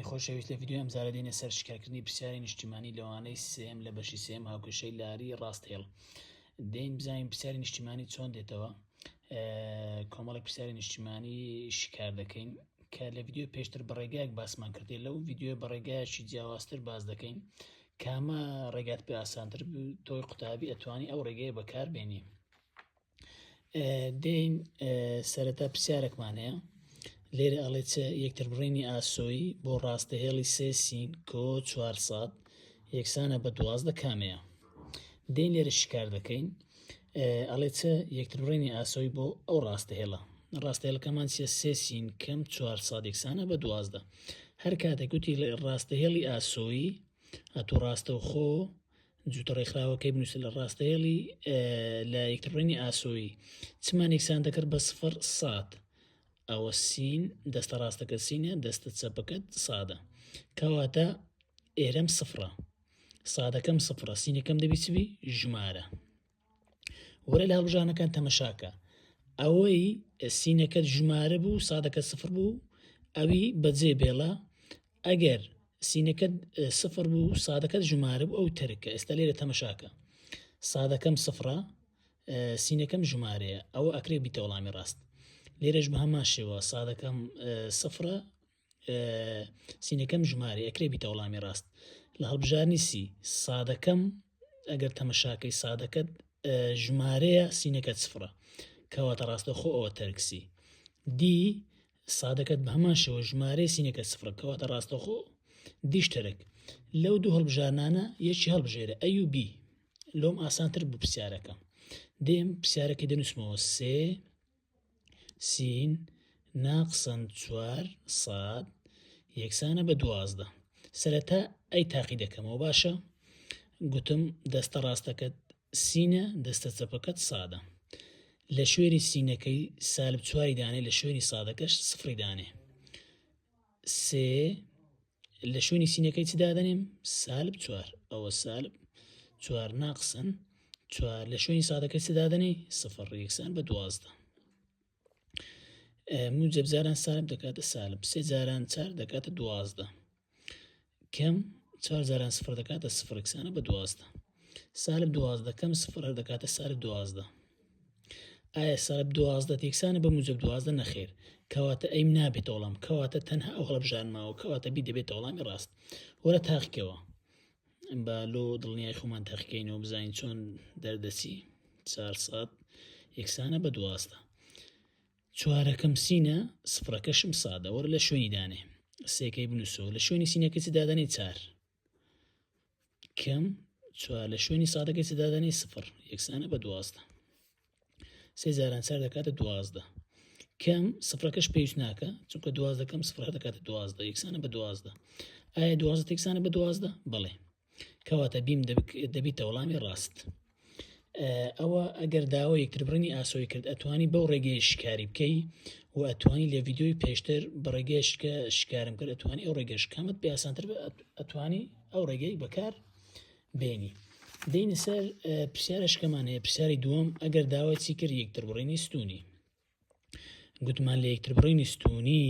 قوتابیانی خۆشەویست لە ڤیدیۆی ئەمجارە دێینە سەر شیکارکردنی پرسیاری نیشتیمانی لەوانەی سێم لە بەشی سێم هاوکێشەی لاری ڕاست هێڵ دێین بزانین پرسیاری نیشتیمانی چۆن دێتەوە کۆمەڵی پرسیاری نیشتیمانی شیکار دەکەین کە لە ڤیدیۆ پێشتر بەڕێگایەک باسمان کردێ لەو ڤیدیۆ بەڕێگایەکی جیاوازتر باس دەکەین کامە ڕێگات پێ ئاسانتر بوو تۆی قوتابی ئەتوانی ئەو ڕێگەیە بەکار بێنی دێین سەرەتا پرسیارێکمان هەیە لێرە ئەڵێ چ یەکتربڕینی ئاسۆیی بۆ ڕاستە هێڵی سێ سین کۆ 400 یەکسانە بە 12 کامەیە دێین لێرە شکار دەکەین ئەڵێ چ یەکتربڕینی ئاسۆی بۆ ئەو ڕاستە هێڵە ڕاستە هێڵەکەمان چیە سێ سین کەم 400 یەکسانە بە 12 هەر کاتێک گوتی ڕاستە هێڵی ئاسۆیی ئەتو ڕاستەوخۆ جووتە ڕێکخراوەکەی بنووسە لە ڕاستەهێڵی لە یەکتربڕینی ئاسۆیی چمان یەکسان دەکرد بە سفر سات ئەوە سین دەستە ڕاستەکە سینە دەستە چەپەکەت سادە کەواتە ئێرەم سفرە سادەکەم سفرە سینەکەم دەبی چبی ژمارە وەرە لە هەڵبژانەکان تەمەشاکە ئەوەی سینەکەت ژمارە بوو سادەکە سفر بوو ئەوی بەجێ بێڵە ئەگەر سینەکەت سفر بوو سادەکەت ژمارە بوو ئەو تەرکە ئێستا لێرە تەمەشاکە سادەکەم سفرە سینەکەم ژمارەیە ئەوە ئەکرێ بیتە وەڵامی ڕاست لێرەش بە هەمان شێوە سادەکەم سفرە سینەکەم ژمارە ئەکرێ بیتە وەڵامی ڕاست لە هەڵبژارنی سی سادەکەم ئەگەر تەمەشاکەی سادەکەت ژمارەیە سینەکەت سفرە کەواتە ڕاستە خۆ ئەوە تەرکسی دی سادەکەت بە هەمان شێوە ژمارەی سینەکە سفرە کەواتە ڕاستەخۆ دیش تەرک لەو دوو هەڵبژارنانە یەکی هەڵبژێرە ئەی و بی لۆم ئاسانتر بوو پرسیارەکە دێم پرسیارەکەی دەنووسمەوە سێ سین ناقسەن چوار ساد یەکسانە بە 12 سەرەتا ئەی تاقی دەکەمەوە باشە گوتم دەستە ڕاستەکەت سینە دەستە چەپەکەت سادە لە شوێنی سینەکەی سالب چواری دانێ لە شوێنی سادەکەش سفری دانێ سێ لە شوێنی سینەکەی چ دادەنێم سالب چوار ئەوە سالب چوار ناقسن چوار لە شوێنی سادەکەی چ دادەنێ سفر یەکسان بە 12 موجب جاران سالب دەکاتە سالب سێ جاران چار دەکاتە 12 کەم چوار جاران سفر دەکاتە سفر یەکسانە بە 12 سالب 12 کەم سفر هەر دەکاتە سالب 12 ئایا سالب 12 یەکسانە بە موجب 12 نەخێر کەواتە ئەیم نابێتە وەڵام کەواتە تەنها ئەو هەڵبژارماوە کەواتە بی دەبێتە وەڵامی ڕاست وەرە تاقیکەوە با لۆ دڵنیای خۆمان تاقیکەینەوە بزانین چۆن دەردەچی 400 یەکسانە بە 12 چوارەکەم سینە سفرەکەشم سادە وەرە لە شوێنی دانێ سێکەی بنووسەوە لە شوێنی سینەکە چ دادەنێ چار کەم چوار لە شوێنی سادەکەی چ دادەنێ سفر یەکسانە بە 12 سێ جاران چار دەکاتە 12 کەم سفرەکەش پێویست ناکە چونکە 12 کەم سفر دەکاتە 12 یەکسانە بە 12 ئایا 12 یەکسانە بە 12 بەڵێ کەواتە بیم دەبیتە وەڵامی ڕاست ئەوە ئەگەر داوە یەکتربڕینی ئاسۆی کرد ئەتوانی بەو ڕێگەی شکاری بکەی و ئەتوانی لە ڤیددیوی پێشتر بە ڕێگەشکە شکارم کرد ئەتوانی ئەو ڕێگەش کامت پێ ئاسانتر ئەتوانی ئەو ڕێگەی بەکار بێنی دێینە سەر پرسیارەشکەمان هەیە پرسیاری دووەم ئەگەر داوای چی کرد یەکتربڕینی ستونی گوتمان لە یەکتربڕینی ستونی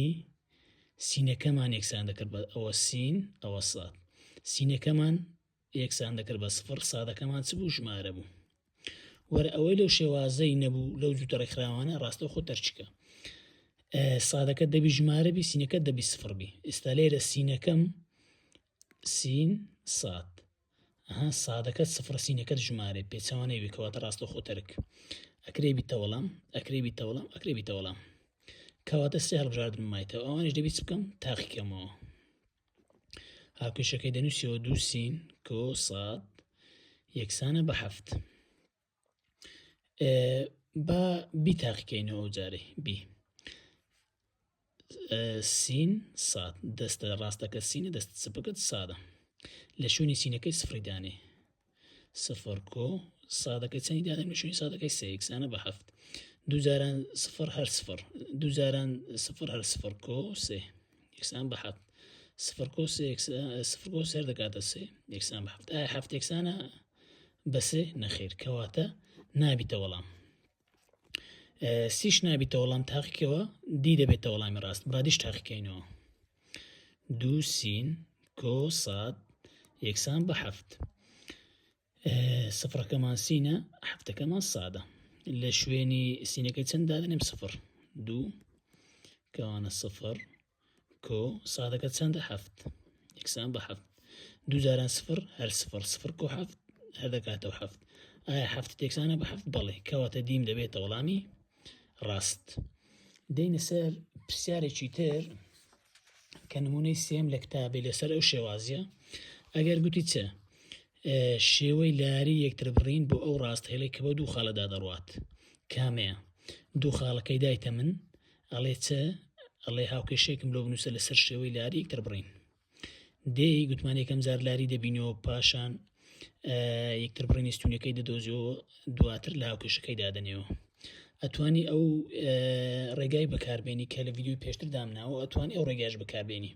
سینەکەمان یەکسان دەکرد بە ئەوە سین ئەوە ساد سینەکەمان یەکسان دەکرد بە سفر سادەکەمان چ بوو ژمارە بوو وەرە ئەوەی لەو شێوازەی نەبوو لەو جووتە ڕێکخراوانە ڕاستە خۆ تەرچکە سادەکە دەبی ژمارە بی سینەکە دەبی سفر بی ئێستا لێرە سینەکەم سین ساد ئەها سادەکەت سفرە سینەکەت ژمارەی پێچەوانەی بی کەواتە ڕاستەوخۆ تەرک ئەکرێ بیتە وەڵام ئەکرێ بیتە وەڵام ئەکرێ بیتە وەڵام کەواتە سێ هەڵبژاردن مایتەوە ئەوانیش دەبی چ بکەم تاقیکەمەوە هاوکێشەکەی دەنووسیەوە دوو سین کۆ ساد یەکسانە بە هەفت با بی تاقیکەینەوە ئەو جارەی بی سین ساد دەستە ڕاستەکە سینە دەست چەپەکەت سادە لە شوێنی سینەکەی سفری دانێ سفر کۆ سادەکەی چەنی دادەن لە شوێنی سادەکەی سێ یەکسانە بە هەفت دوو جاران سفر هەر سفر دوو جاران سفر هەر سفر کۆ سێ یەکسان بە هەفت سفر کۆ سێ سفر کۆ سێ دەکاتە سێ یەکسان بە هەفت ئایا هەفت یەکسانە بە سێ نەخێر کەواتە نابیتە وەڵام سیش نابیتە وەڵام تاقیکەوە دی دەبێتە وەڵامی ڕاست با دیش تاقیکەینەوە. دوو سین کۆ ساد یەکسان بە حەفت. سفرەکەمان سینە حەفتەکەمان سادە. لە شوێنی سینەکەی چەند دادەنێم سفر دوو کەوانە سفر کۆ سادەکە چەندە حەفت یەکسان بە حەفت دوو جاران سفر هەر سفر سفر کۆ حەفت هەر دەکاتەوە حەفت ئایا حەفت یەکسانە بە حەفت بەڵێ کەواتە دیم دەبێتە وەڵامی ڕاست دێینە سەر پرسیارێکی تر کە نمونەی سێم لە کتابی لەسەر ئەو شێوازیە ئەگەر گوتی چ شێوەی لاری یەکتر بڕین بۆ ئەو ڕاست هێڵی کە بە دوو خاڵەدا دەڕوات کامەیە دوو خاڵەکەی دایتە من ئەڵێ چ ئەڵێ هاوکێشێکم لۆ بنووسە لەسەر شێوەی لاری یەکتر بڕین دێی گوتمان یەکەم جار لاری دەبینەوە پاشان یەکتر بڕینی ستونەکەی دەدۆزیەوە دواتر لە هاوکێشەکەی دادەنێەوە ئەتوانی ئەو ڕێگای بەکاربێنی کە لە ڤیدیۆی پێشتر دامناوە ئەتوانی ئەو ڕێگاش بەکاربێنی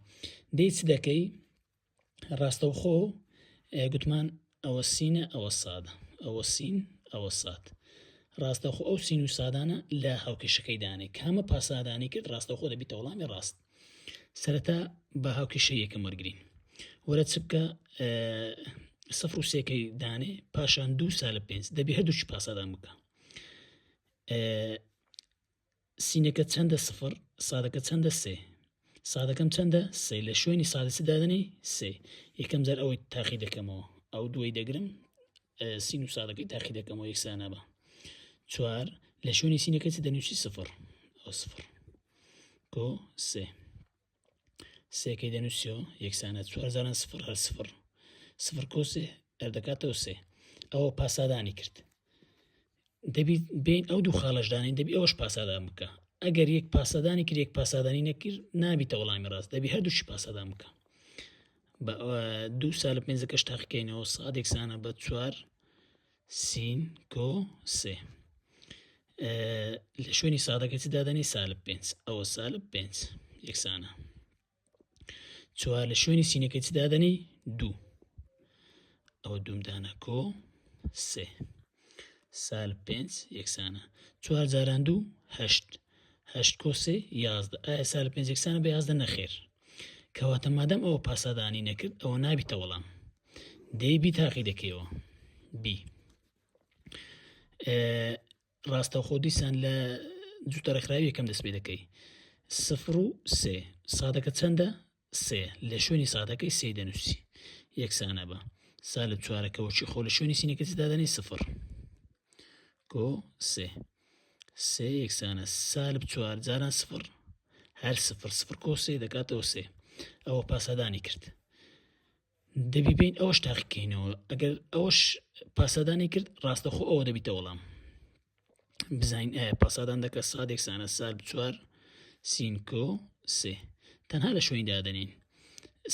دەی چ دەکەی ڕاستەوخۆ گوتمان ئەوە سینە ئەوە سادە ئەوە سین ئەوە ساد ڕاستەخۆ ئەو سین و سادانە لە هاوکێشەکەی دانێ کامە پاسادانی کرد ڕاستەخۆ دەبیتە وەڵامی ڕاست سەرەتا بە هاوکێشە یەکەم وەرگین وەرە چ بکە سفر و سێکەی دانێ پاشان دوو سالب پێنج دەبی هەردووکی پاسادان بکە سینەکە چەندە سفر سادەکە چەندە سێ سادەکەم چەندە سێ لە شوێنی سادە دادەنێ سێ یەکەم جار ئەوەی تاقی دەکەمەوە ئەو دوای دەگرم سین و سادەکەی تاقی دەکەمەوە یەکسانە بە چوار لە شوێنی سینەکە چ دەنووسی سفر ئەو سفر کۆ سێ سێکەی دەنووسیەوە یەکسانە چوار جاران سفر هەر سفر سفر کۆ سێ هەر دەکاتەوە سێ ئەوە پاسادانی کرد دەبی بین ئەو دوو خاڵەشدانین دەبی ئەوەش پاسادان بکە ئەگەر یەک پاسادانی کرد یەک پاسادانی نەکرد نابیتە وەڵامی ڕاست دەبی هەردووشی پاسادان بکە بە دوو سالب پێنجەکەش تاقیکەینەوە ساد یەکسانە بە چوار سین کۆ سێ لە شوێنی سادەکە چ دادەنی سالب پێنج ئەوە سالب پێنج یەکسانە چوار لە شوێنی سینەکەی چ دادەنی دوو ئەوە دووم دانا کۆ سێ سالب پێنج یەکسانە چوار جاران دوو هەشت هەشت کۆ سێ یازدە ئایا سالب پێنج یەکسانە بە یازدە نەخێر کەواتە مادەم ئەوە پاسادانی نەکرد ئەوە نابیتە وەڵام دەی بی تاقی دەکەیەوە بی ڕاستەوخۆ دیسان لە جوتە ڕێکخراوی یەکەم دەست پێ دەکەی سفر و سێ سادەکە چەندە سێ لە شوێنی سادەکەی سێ دەنووسی یەکسانە بە سالب چوارەکە وەچی خۆ لە شوێنی سینەکە چ دادەنی سفر کۆ سێ سێ یەکسانە سالب چوار جاران سفر هەر سفر سفر کۆ سێ دەکاتەوە سێ ئەوە پاسادانی کرد دەبی بین ئەوەش تاقیکەینەوە ئەگەر ئەوەش پاسادانی کرد ڕاستەخۆ ئەوە دەبیتە وەڵام بزانین ئایا پاسادان دەکە ساد یەکسانە سالب چوار سین کۆ سێ تەنها لە شوێنی دادەنین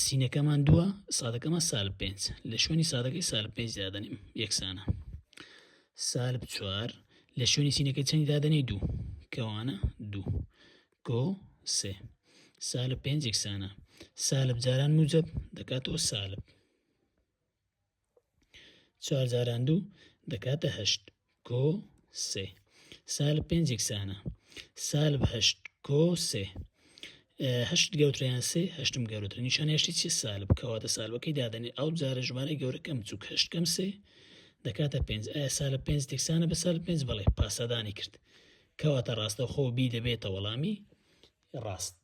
سینەکەمان دووە سادەکەمان سالب پێنج لە شوێنی سادەکەی سالب پێنج دادەنیم یەکسانە سالب چوار لە شوێنی سینەکەی چەندی دادەنی دوو کەوانە دوو کۆ سێ سالب پێنج یەکسانە سالب جاران موجب دەکاتەوە سالب چوار جاران دوو دەکاتە هەشت کۆ سێ سالب پێنج یەکسانە سالب هەشت کۆ سێ هەشت گەوتریان سێ هەشتم گەورەتر نیشانە هەشتی چی سالب کەواتە سالبەکەی دادەنێ ئەو جارە ژمارەی گەورە کەم چووک هەشت کەم سێ دەکاتە پێنج ئایا سالب پێنج یەکسانە بە سالب پێنج بەڵێ پاسادانی کرد کەواتە ڕاستەوخۆ بی دەبێتە وەڵامی ڕاست.